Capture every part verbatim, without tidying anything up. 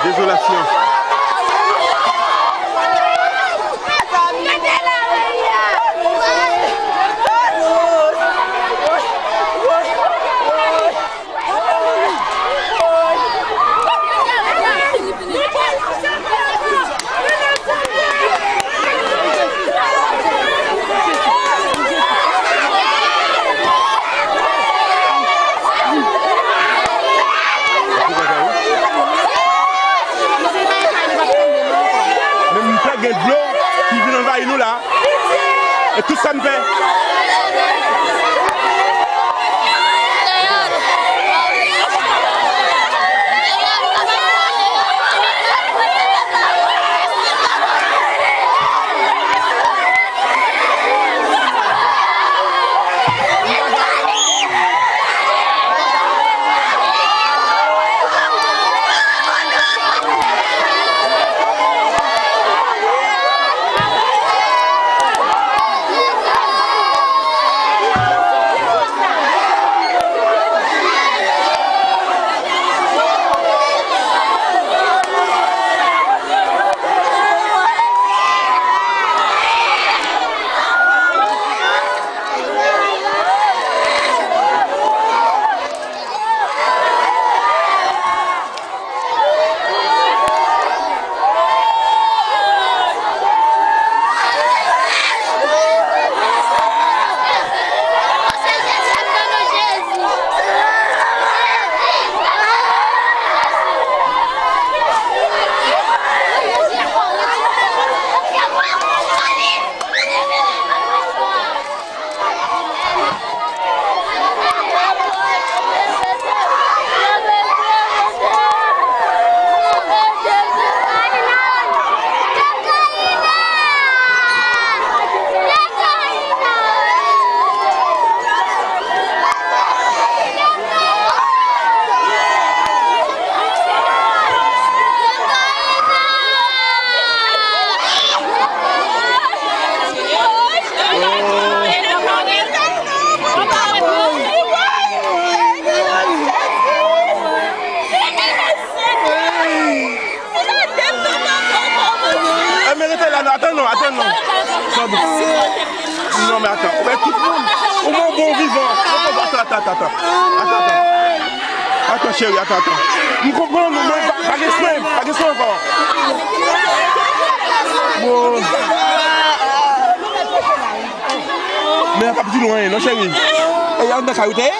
Dezolasyon. Men m fè gen dlo ki vin anvayi nou la. E tout sa n fè. Eh, men rete la, non, atann non, atann non. Sa bon. Non, men atann. Ou wè tout moun. Ou wè bon vivan. Atann, atann, atann, atann. Atann, atann. Atann, cheri, atann, atann. M konprann ou, men pa, pa gen swen, pa gen swen ankò. Bon. Men an p ap di nou anyen, non, cheri. E, anndan kay ou te ye?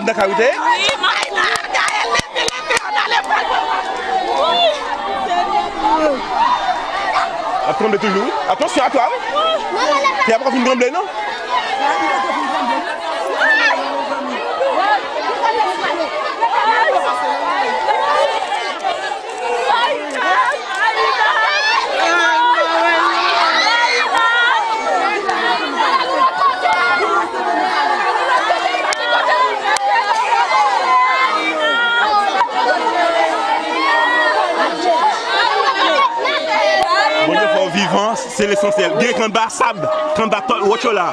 Anndan kay ou te ye? Ap tranble toujou, wi. Atansyon a twa, wi. Tè a poko fin tranble, non? Bondye fè w vivan, se lesansyèl. Gen k anba sab, k anba tòl wòch yo la.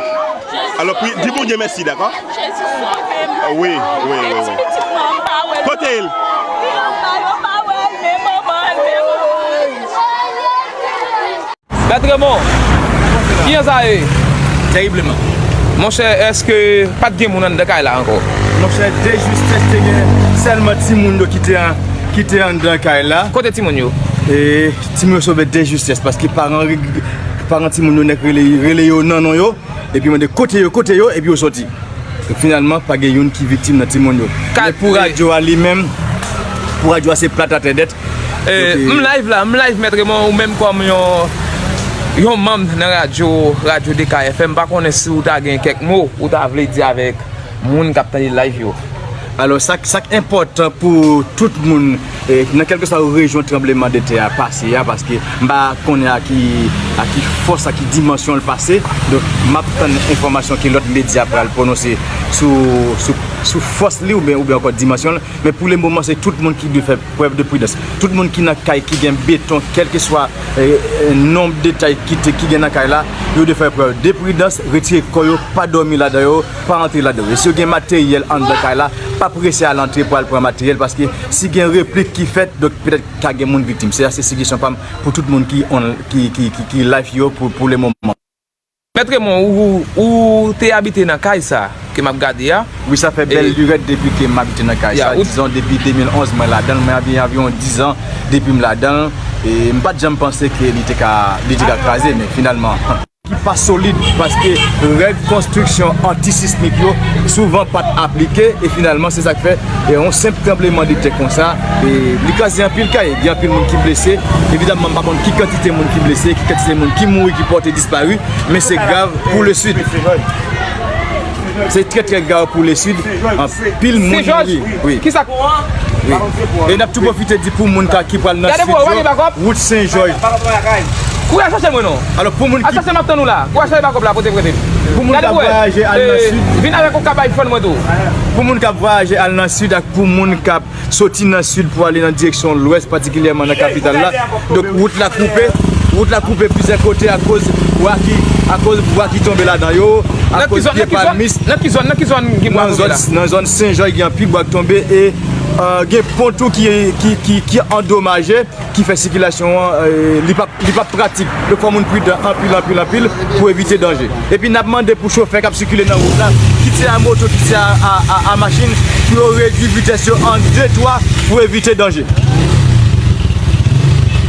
Alò, pri, di Bondye mèsi, dakò? Jezi, sove m. Wi, wi, wi, wi. Ti pitit mwen, m pa wè l. Kote l? Li anba, yo pa wè l, men manman l, men manman l. Mèt Remon, kijan sa ye? Tèribleman. Monchè, èske pa t gen moun anndan kay la ankò? Monchè, de justès te gen sèlman timoun yo ki te an, ki te anndan kay la. Kote timoun yo? E timoun yo sove de justès, paske paran, paran timoun yo nèk rele, rele yo nan non yo, epi mande kote yo, kote yo, epi yo sòti. Finalman, pa gen youn ki viktim nan timoun yo. Men pou radyo a li menm, pou radyo a se plat atè nèt. E, m live la, m live, Mèt Remon, ou menm kòm yon, yon manm nan radyo, radyo D K F M, m pa konnen si w ta gen kèk mo ou ta vle di avèk moun k ap tande live yo. Alò, sa, sa k enpòtan pou tout moun, e, nan kèlkeswa rejyon tranblemanntè a pase a, paske m pa konnen a ki, a ki fòs, a ki dimansyon l pase. Donk, m ap tann enfòmasyon ke lòt medya pral pwononse sou, sou, sou fòs li oubyen, oubyen ankò dimansyon l, men pou le moman, se tout moun ki dwe fè prèv de pridans. Tout moun ki nan kay ki gen beton, kèlkeswa, eh, eh, nonb detay ki te, ki gen nan kay la, yo dwe fè prèv de pridans, retire kò yo, pa dòmi ladan yo, pa antre ladan yo. E si yo gen materyèl anndan kay la, pa prese al antre pou al pran materyèl, paske si gen replik ki fèt, donk petèt ka gen moun viktim. Se sa, se sijesyon pa m pou tout moun ki on, ki, ki, ki, ki live yo pou, pou le moman. Mèt Raymond, ou, ou te abite nan kay sa ke m ap gade a? Wi, sa fè bèl lirèt depi ke m abite nan kay sa. Dizon, depi de mil onz, mwen ladan l. Mwen gen anviwon dizan depi m ladan l. E m pa t janm panse ke li te ka, li te ka kraze, men finalman. Ki pa solid, paske règ konstriksyon antisismik yo souvan pa t aplike, e finalman, se sa k fè, e yon senp tranbleman de tè konsa, e li kraze anpil kay, gen anpil moun ki blese. Evidamman, m pa konn ki kantite moun ki blese, ki kantite moun ki mouri, ki pòte dispari, men se grav pou le Sud. Se trè, trè grav pou le Sud. Anpil moun mouri. Wi. Kisa? Wi. E n ap tou pwofite di pou moun ka, ki pral nan Sud yo, wout Sen Jòj. Kouri al chache mwen non. Alò, pou moun ki, al chache m ap tann ou la. Kouri al chache bakòp la, pote prete m. Pou moun k ap vwayaje al nan Sud. Vin avèk yon kabay fann mwen tou. Pou moun k ap vwayaje al nan Sud ak pou moun k ap soti nan Sud pou ale nan direksyon Lwès, patikilyèman nan kapital la. Donk, wout la koupe. Wout la koupe plizyè kote akoz bwa ki, akoz bwa ki tonbe ladan yo, akoz pye palmis. Nan ki zòn, nan ki zòn gen bwa tonbe la? Nan zòn Sen Jòj, gen anpil bwa ki tonbe e, euh, gen pon tou ki, ki, ki, ki andomaje, ki fè sikilasyon an, euh, li p ap, li p ap pratik. Donk, fò moun pridan anpil, anpil, anpil pou evite danje. Epi n ap mande pou chofè k ap sikile nan wout la, kit se a moto, kit se a, a, a, a machin, pou yo redui vitès yo an de, twa pou evite danje.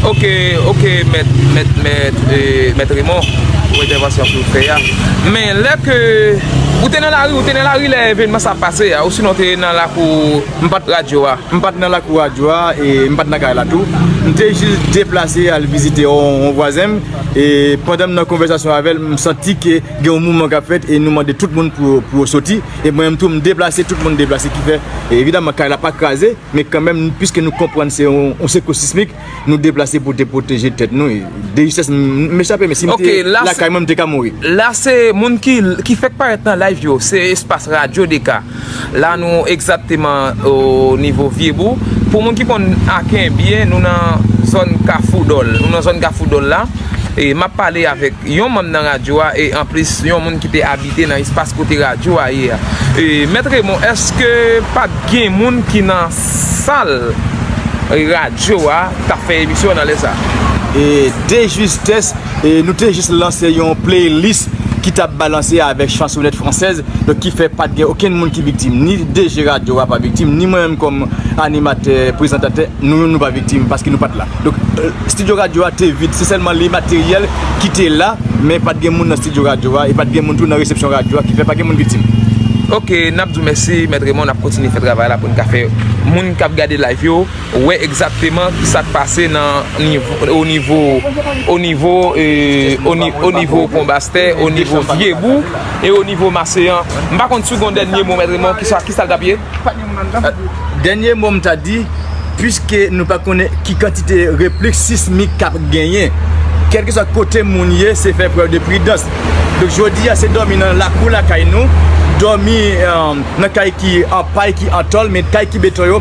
Ok, ok, mèt, mèt, mèt, eh, mèt Raymond, pou entèvansyon ke w fè a. Men lè ke ou te nan lari, ou te nan lari lè evènman sa pase a, osinon w te nan lakou, m pa t radyo a. M pa t nan lakou radyo a, e m pa t nan kay la tou. M te jis deplase al vizite yon, yon vwazen m, e pandan m nan konvèsasyon avè l, m santi ke gen yon mouvman k ap fèt, e nou mande tout moun pou, pou yo soti. E mwen menm tou, m deplase, tout moun deplase, ki fè, e evidamman, kay la pa kraze, men kanmenm, piske nou konprann se yon, yon sekous sismik, nou deplase pou te pwoteje tèt nou. E de jistès, m, m echape, men si m te lakay mwen, m te ka mouri. La, se moun ki, ki fèk parèt nan live yo, se espas Radyo Deka. La nou egzakteman o nivo Vyebou. Pou moun ki konn Aken byen, nou nan zòn Kafou Dòl. Nou nan zòn Kafou Dòl la. E m ap pale avèk yon manm nan radyo a e anplis yon moun ki te abite nan espas kote radyo a ye a. E, Mèt Raymond, èske pa t gen moun ki nan sal radyo a k ap fè emisyon nan lè sa? E de jistès, e nou te jis lanse yon playlist ki t ap balanse avèk chansonèt fransèz, donk ki fè pa t gen okenn moun ki viktim, ni D J radyo a pa viktim, ni mwen menm kòm animatè, prezantatè, nou menm nou pa viktim paske nou pa t la. Donk, euh, estidyo radyo a te vid, se sèlman li materyèl ki te la, men pa t gen moun nan estidyo radyo a, e pa t gen moun tou nan resepsyon radyo a, ki fè pa gen moun viktim. Ok, n ap di w mèsi, Mèt Raymond, n ap kontinye fè travay la pou n ka fè moun k ap gade live yo wè egzakteman ki sa k pase nan nivo, o nivo, o nivo, eh, o ni-, o nivo Pon Bastè, o nivo Vyebou e o nivo Maseyan. M pa konn si w gen yon dènye mo, Mèt Raymond, kisa, kisa l t ap ye? Dènye mo m ta di, piske nou pa konnen ki kantite replik sismik k ap genyen, kèlkeswa kote moun ye, se fè prèv de pridans. Donk, jodi a, se dòmi nan lakou lakay nou, dòmi, eh, nan kay ki an pay, ki an tòl, men kay ki beton yo,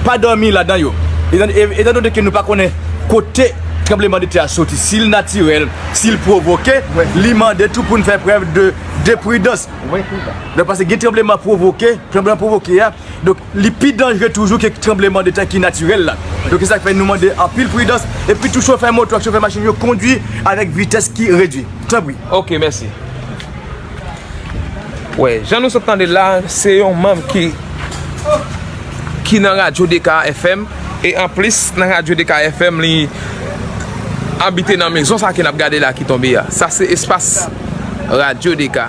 pa dòmi ladan yo. Etan, e-, etan done ke nou pa konnen kote tranbleman de tè a soti, si l natirèl, si l pwovoke, li mande tou pou n fè prèv de, de pridans. Donk, paske gen tranbleman pwovoke, tranbleman pwovoke a, donk, li pi danjre toujou ke tranbleman de tè ki natirèl la. Donk, se sa k fè nou mande anpil pridans, epi tou chofè moto ak chofè machin yo kondwi avèk vitès ki redui. Tanpri. Ok, mèsi. Wè, jan nou sot tande l la, se yon manm ki, ki nan Radyo Deka F M, e anplis, nan Radyo Deka F M, li abite nan mezon sa ke n ap gade la ki tonbe a. Sa se espas Radyo Deka.